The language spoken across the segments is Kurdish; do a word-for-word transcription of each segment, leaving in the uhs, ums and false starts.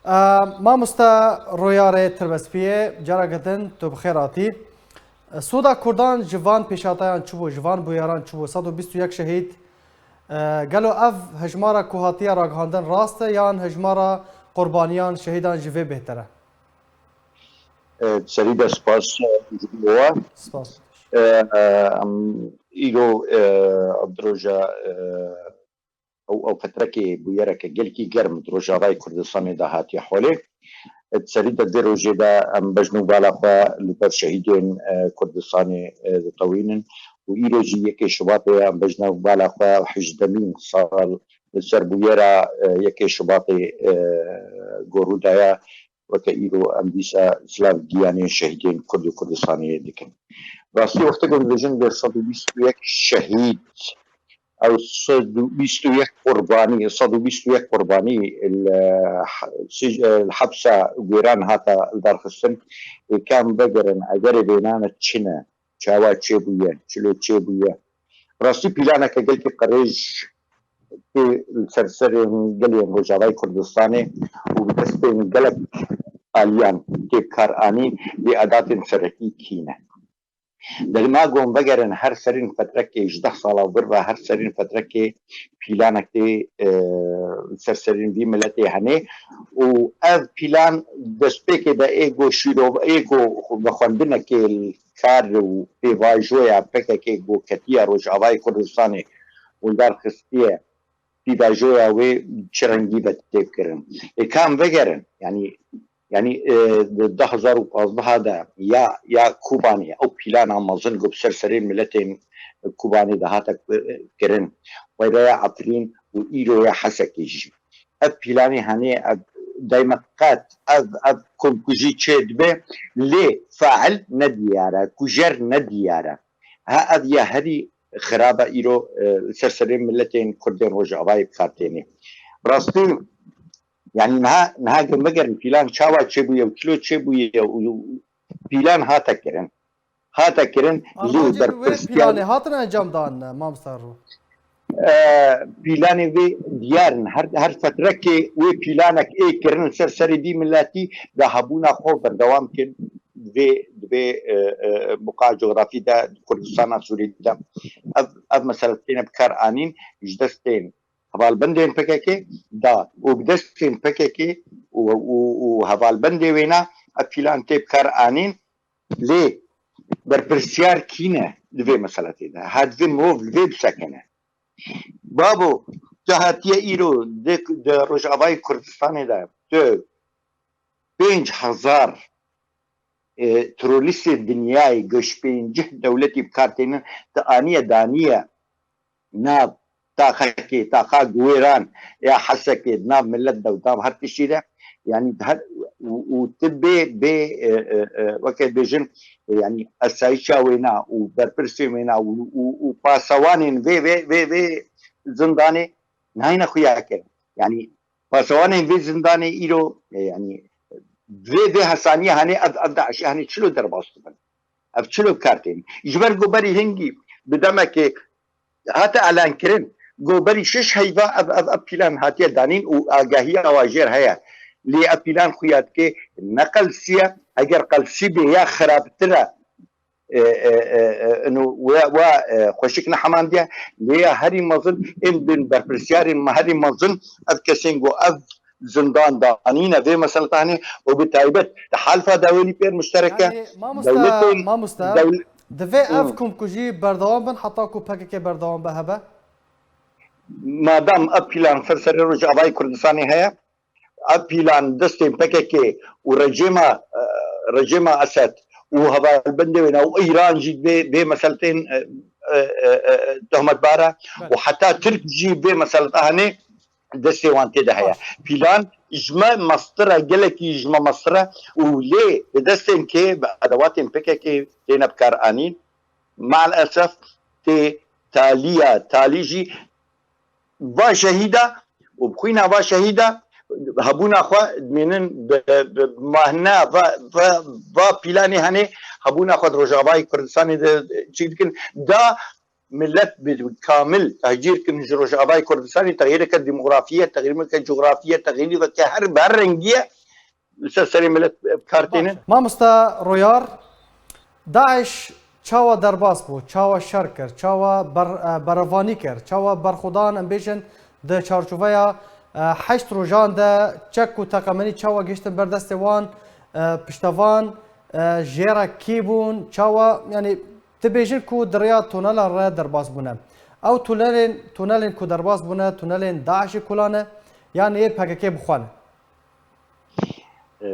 E, Mamoste Royarê Tirbespiyê, careke din tu bi xêr hatî. E, soda Kurdan ji van pêşhatayan çi bû, ji van bûyeran çi bû? Sed û bîst û yek şehîd, e, gelo ev hejmara ku hatiye ragihandin rast e, yan hejmara qurbaniyan, şehîdan ji vê bêhtir e? E, serî de spas, e, ji bo we. Spas. E, e, em, îro, e, ev di roja, e, ew, ew fetrekê bûyereke gelkî germ di Rojavayê Kurdistanê de hatiye holê. E, di serî de vê rojê de em bejn û bala xwe li ber şehîdên, e, Kurdistanê, e, ditewînin û îro jî yekê Şubatê ye, em bejn û bala xwe hejdemîn sal li ser bûyera, e, yekê Şubatê, e, gorû daye. Weke îro em dîsa silav giyanên şehîdên Kurd û Kurdistanê dikin. Rastî wextê ku dibêjin vê sed û bîst û yek şehîd, ew sed û bîst û yek qurbanî, sed û bîst û yek qurbanî li, li hepsa guêran hate lidarxistin, ê kam vegerin, egerê vênane çi ne, çawa çêbûye, çilo çêbûye. Rastî planeke gelkî qirêj tê li ser serên gelên Rojavayê Kurdistanê û bi destên gelek aliyan tê bi kar anîn, lê edatên serekî kî ne? Dema gon vegerin her serên fetrekê ji deh sala vir ve her serên fetrekê pîlanek tê, e, li ser serên vî miletê hene û ev pîlan destpêkê de ê ku şîrov-, ê ku vexwendinekê li kar û pêvajoya P K K ku ketiye Rojavayê Kurdistanê û darxistiye pîvajoya wê çi rengî ve tê kirin. Ê kam vegerin, yanî, yanî, e, di du hezar û pazdeh de ya, ya Kobanê, ew pîlana mezin ku bi ser serê miletên Kobanê de hate kirin, wayreya Efrîn û îro ya Hesekê jî. Ev pîlanê hene, ev dayme qet, ev, ev komkujî çê dibe, lê fail ne diyar e, kujer ne diyar e. Ha ev ya herî xirab e îro, e, li ser serê miletên Kurdên Rojavayê bi kar têne. Rastî, yanî niha, niha gon vegerin pîlan çawa çêbûye û çilo çêbûye û pîlan hate kirin. Hate kirin, lê Armancên wê berpirsiyar pîlanê hatin encam dan, mamoste Ro? E, pîlanê vê diyar in. Her, her fetrekê wê pîlanek ê kirin li ser serê vî miletî de hebûna xwe berdewam kin. Divê, divê, e, e, buqa cografî de, Kurdistana Sûrî de ev, ev mesele têne bi kar anîn, ji destên hevalbendên P K K da û bi destên P K K û, û, û hevalbendê wêna ev pîlan tê bi kar anîn. Lê berpirsiyar kî ne di vê meseletê de? Ha divê mirov li vê bisekine. Babo, tu hatiye îro di, di Rojavayê Kurdistanê de tu pênc hezar, e, terorîstê dinyayê, ku ji pêncî dewletî bi kar tênin, tu aniye daniye nav taxekê, taxa guêran ya Hesekê, di nav milet de û nav her tiştî de, yanî her, û, û tu bê, bê, e, e, e, weke dibêjin, e, yanî esayîşa wêna û berpirsên wêna û, û, û pasewanên vê, vê, vê, vê zindanê nayne xuya kirin. Yanî pasewanên vê zindanê îro, e, yanî vê, vê hesaniyê hene ev, ev DAIŞê hene çilo derbas dibin. Ev çilo bi kar tên. Ji ber ku berî hingî bi demekê hate elankirin, ku berî şeş heyva ev, ev, ev pîlan hatiye danîn û agahiya wa jêr heye. Lê ev pîlan xuya dike ne qelsî ye, eger qelsî bê ya xirabtir e, e, e, e, e, ino we, we, e, xweşik nehemandiye, lê ya herî mezin ên bin berpirsiyarên me herî mezin ev kesên ku ev zindan danîne vê meseletanê û bi taybet di halfa dawênî pêr muşterek e. Yanî, mamoste, dewletên, mamoste, dewle-, divê ev hmm, komkujî berdewam bin heta ku P K K berdewam be hebe? Madam ev pîlan ser serê Rojavayê Kurdistanê heye, ev pîlan destên P K K û rejîma, e, rejîma Esed û hevalbendê wêna û Îran jî vê, vê meseletên, e, e, e, e, tohmetbar e û heta Tirk jî vê meseleta hene destê wan tê de heye. Pîlan ji me mestir e, gelekî ji me mestir e û lê di destên kê bi edewatên P K K têne bi kar anîn. Maalesef tê taliya, talî jî va şehîda û bi xwîna va şehîda hebûna xwe dimînin bi, bi mahna va, va, va pîlanê hene hebûna xwe di Rojavayê Kurdistanê de çêk dikin. Da millet bi kamil tehcîr kirin ji Rojavayê Kurdistanê, texyîreke demografî ye, texyîreke cografî ye, texyîreke her, bi her rengî ye, li ser serê millet bi kar têne. Mamosta Royar, DAIŞ çawa derbas bû, çawa şer kir, çawa ber-, e, berevanî kir, çawa berxwedan, em bêjin, di çarçoveya, e, heşt rojan de çek û teqemenî çawa gihiştin ber destê wan, e, piştevan, e, jê re kî bûn, çawa, yanî, dibêjin ku di rêya tunelan re derbas bûne. Ew tunelên, tunelên ku derbas bûne, tunelên DAIŞê kula ne, yan ê PKK bi xwe ne? E,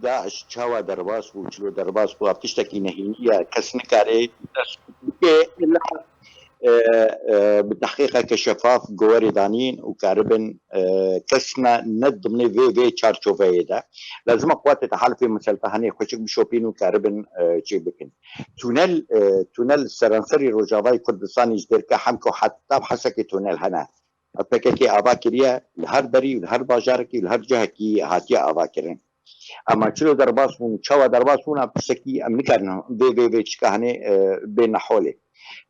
DAIŞ çawa derbas bû, çilo derbas bû, ev tiştekî nehînî ye. Kes nikare dest bike, illa, e, e, bi tehqîqeke şefaf gowerê danîn û karibin, e, kes ne, ne dimnê vê, vê çarçoveyê de. Lazim e quwatê tehalufê miseltehanê xweşik bişopîn û karibin, e, çê bikin. Tunel, e, tunel seranserî Rojavayê Kurdistanê ji derke Hemko heta Hesekê tunel hene. PKK ava kiriye, li her derî û li her bajarekî û li her cihekî hatiye ava kirin. Ama çilo derbas bûn, çawa derbas bûn, ev tiştekî em nikarin vê, vê, vê çika hanê, e, bêne holê.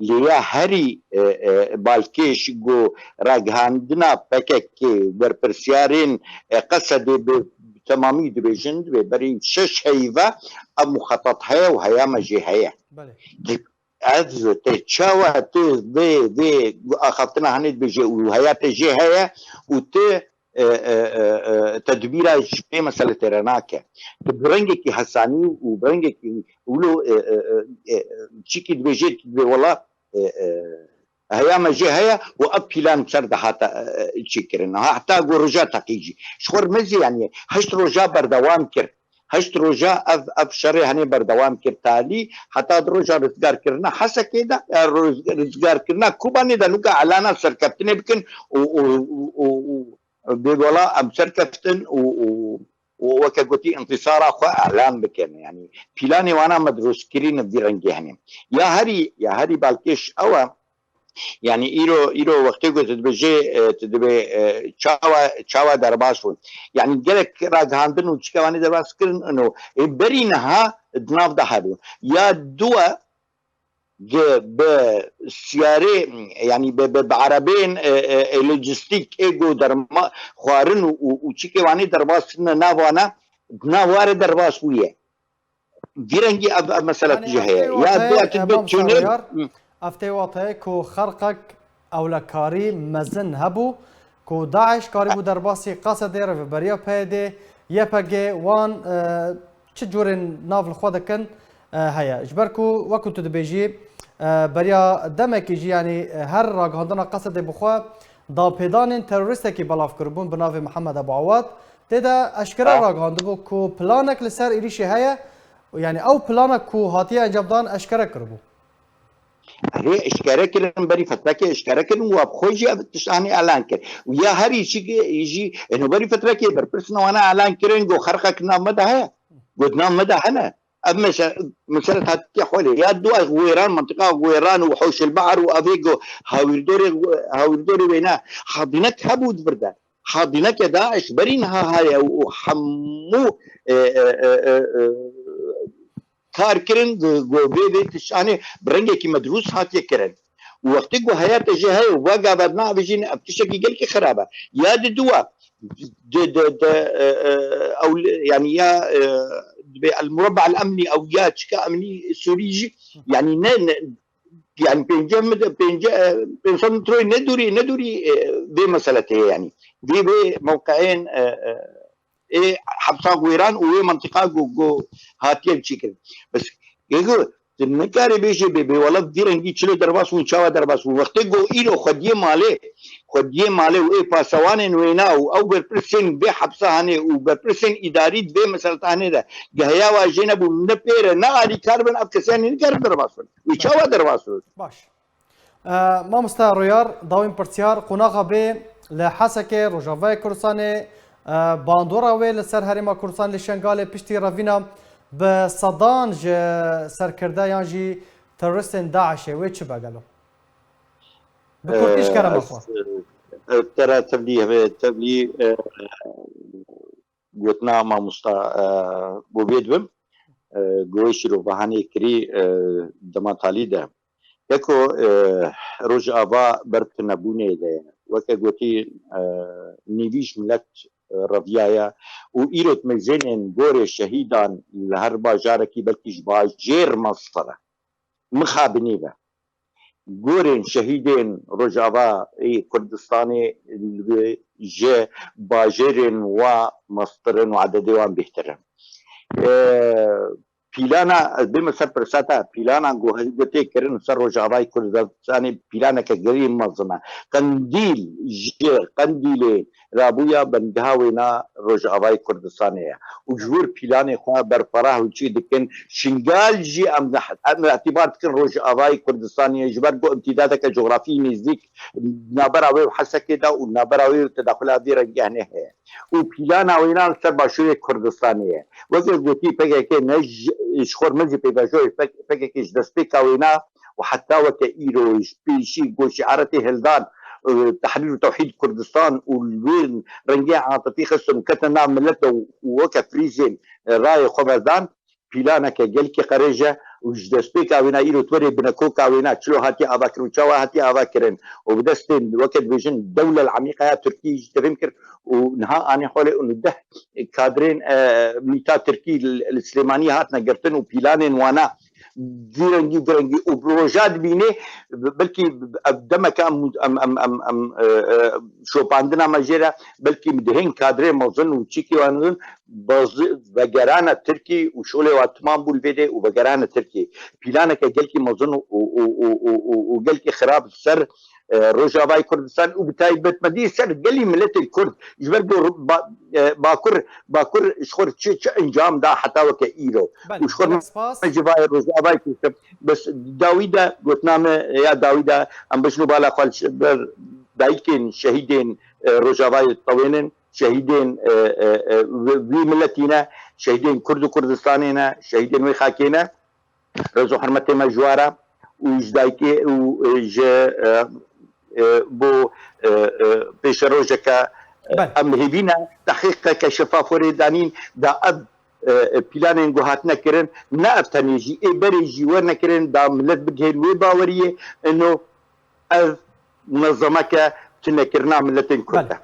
Lê ya herî, e, e, balkêş ku ragihandina PKK, berpirsiyarên, e, Qesedê bi temamî dibêjin, dibê berî şeş heyve ev muxetat heye û heya me jê heye. Belê. Ev te çawa tu vê, vê axaftina hanê dibêje û heya te jê heye û tu, e, e, e, e, tedbîra ji vê mesele têre nake. Tu bi rengekî hesanî û bi rengekî wilo, e, e, e, e, çîkî dibêje, tu dibê wela, e, e, heya me jê heye û ev pîlan ser de hate, e, e, çêkirin. Ha, heta ku roja teqî jî. Ji xwe re mezî, yanî heşt roja berdewam kir. Heşt roja ev, ev şerê henê berdewam kir talî, heta di roja rizgarkirina Hesekê de, e, roz-, rizgarkirina Kobanê de nuka elana serkeftinê bikin û, û, û, û, û bê wela em serkeftin û, û, û weke gotî întîsara xwe elan bikin. Yanî pîlanê wana me dirûstkirî ne vî rengê henê. Ya herî, ya herî balkêş ew e, Yanî îro, îro wextê ku tu dibêjê, e, tu dibê, e, çawa, çawa derbas bûn. Yanî gelek ragihandin û çikevanî derbas kirin û, e, berî niha di nav de hebûn. Ya dua gi bi siyarê, yanî bi, bi, bi erebên, e, e, e, lojistîk, ê ku derma, xwarin û, û, û çikevanî derbas kirine navana, di nav ware derbas bûye. Vî rengî ev, ev mesele Yanî tijî ev heye. tê Ya wateyê, dua tu e, bi Mamosta tune Riyar, Hı. ev tê wateyê ku xerqek ewlekarî mezin hebû, ku DAIŞ karîbû derbasî Qesedê, rêveberiya P Y D, Y P G, wan, e, çi cûrên nav li xwe dikin, e, heye. Ji ber ku, wekû tu dibêjî, e, beriya demekî jî, yanî, e, her ragihandina Qesedê bi xwe dapêdanên terorîstekî belav kiribûn bi navê Mihemed Ebu Awad, tê de eşkere Ha. ragihandibû ku planek li ser êrîşê heye, yanî ew plana ku hatiye encamdan eşkere kiribû. Erê, eşkere kirin, berî fetrekê eşkere kirin û bi xwe jî ev tiştanê elan kir. Û ya herî çi jî, eno berî fetrekê berpirsina wana elan kirin, got xerqek nav me de heye. Got nav me de hene. Ev mese-, mesele hatiye holê. Ya dua Wêran, mentiqa Wêran û Hewşelbehar û evê got hawîrdorê, hawîrdorê wêne. Xadînek hebû di vir de. Xadîneke DAIŞ berî niha heye û hemû, e, e, e, e, e, kar kirin, gu-, gu vê, vê tiştanê bi rengekî medrûs hatiye kirin. Û wextê ku heya te jê heye û va gava navêjîn, ev tiştekî gelkî xirab e. Ya di dua, di, di, di, e, e, ew li, yanî ya, e, dibê el murabba el emnî ew ya çika emnî Sûrî jî, yanî ne, ne, yanî pêncî, pêncî, e, pênc sed metroyê ne dûrî, ne dûrî, e, vê mesele tê yanî. Vê, vê mewqeyên, e, e, ê hepsa Wêran û wê mentiqa ku, ku hatiye çêkirin. Bes, yê ku tu nikarê bêjê bê, bê wela vî rengî çilo derbas bûn, çawa derbas bûn. Wextê ku îro xwediyê malê, xwediyê malê û ê pasewanên wêna û ew berpirsên vê hepsa hanê û berpirsên îdarî di vê meselta hanê de giheya wa jê nebûn, ne pêre, ne alîkar bin, ev kesanê nikarin derbas bin. Wî çawa derbas bin? Baş. E, Mamoste Royar, dawîn pirsiyar, qonaxa bê li Hesekê, Rojavayê Kurdistanê, e, bandora wê li ser Herêma Kurdistan li Şengalê piştî revîna bi sedan ji serkirde yan jî teroristên DAIŞê wê çi be gelo? Bi kurtî ji kerema xwe. E, e, te re tevlî heve, tevlî, e, gotina mamosta, e, bo vê dibim. E, ku wê şîrova hanê kirî, e, dema talî de. Yeko e, Rojava ber tunebûnê de ye. Weke gotî e, nîvî ji milet e, reviyaye û îro dimeyzênên gorê şehîdan li her bajarekî belkî ji bajêr mestir e. Mixabinî be. Gorên şehîdên Rojava ê Kurdistanê li ji bajêrên wa mestir in û ededê wan bêhtir in. E, Pîlana, ez bême ser pirsa te, pîlana ku hevgotê kirin ser Rojavayê Kurdistanê pîlaneke gelî mezin e. Qendîl ji Qendîlê rabûya bengeha wêna Rojavayê Kurdistanê ye. Û ji wir pîlanê xwe berferah û çê dikin. Şingal jî em, em îtîbar dikin Rojavayê Kurdistanê ye. Ji ber ku îmtîdadeke cografî nêzîk navbera wê û Hesekê de û navbera wê û tedaxula vî rengehê heye. Û pîlana wêna li ser başûrê Kurdistanê ye. Weke gotî P K K ne ji, ji xwe mezî pêvajoyê P K K ji destpêka wêna û heta weke îro ji pêşî ku şiaretê hildan, e, Tehrîr û Tewhîd Kurdistan û li wê rengê atifî xistin û ketin nav milet de û weke frîzên, e, rayê xwe vedan, pîlaneke gelkî qerêj e û ji destpêka wêna îro tu werê binekoka wêna çilo hatiye avakirin û çawa hatiye avakirin û bi destên weke dibêjin dewlel emîqa ya Tirkî ji tevîm kir û niha anî holê û deh kadrên, e, mîta Tirkî li, li Silêmaniyê hatine girtin û pîlanên wana vî rengî vî rengî û bi roja dibînê belkî ev demeke em, em, em, em, em, e, e, şopandina me jê re belkî dihên kadrê mezin û çîkî wan vegerane Tirkî û şolê wa timam bû li vê dê û vegerane Tirkî. Pîlaneke gelkî mezin û, û, û, û, û, û gelkî xirab ser, e, Rojavayê Kurdistan û bi taybetmedî ser gelî miletên Kurd. Ji ber ku ba, e, Bakur, Bakur ji xwe çi, çi encam da heta weke îro. Belê, û ji xwe gelek spas. Civayê Rojavayê Kurdistan. Bes dawî de gotina me ya dawî de em bijin û bala xwe li ber dayikên şehîdên, e, Rojavayê tewênin. Şehîdên, e, e, e, vî miletî ne, şehîdên Kurd û Kurdistanê ne, şehîdên wê xakê ne. Rêz û hurmetê me ji wan re û ji dayikê û, e, ji, e, e, bo, e, e, pêşerojeke, e, em hêvî ne, tehqîqeke şefaf werê danîn, da ev, e, e, pîlanên ku hatine kirin, ne ev tenê jî, ê berê jî werne kirin, da milet bigihên wê baweriyê, ino ev munezemeke tunekirina miletên Kurd e.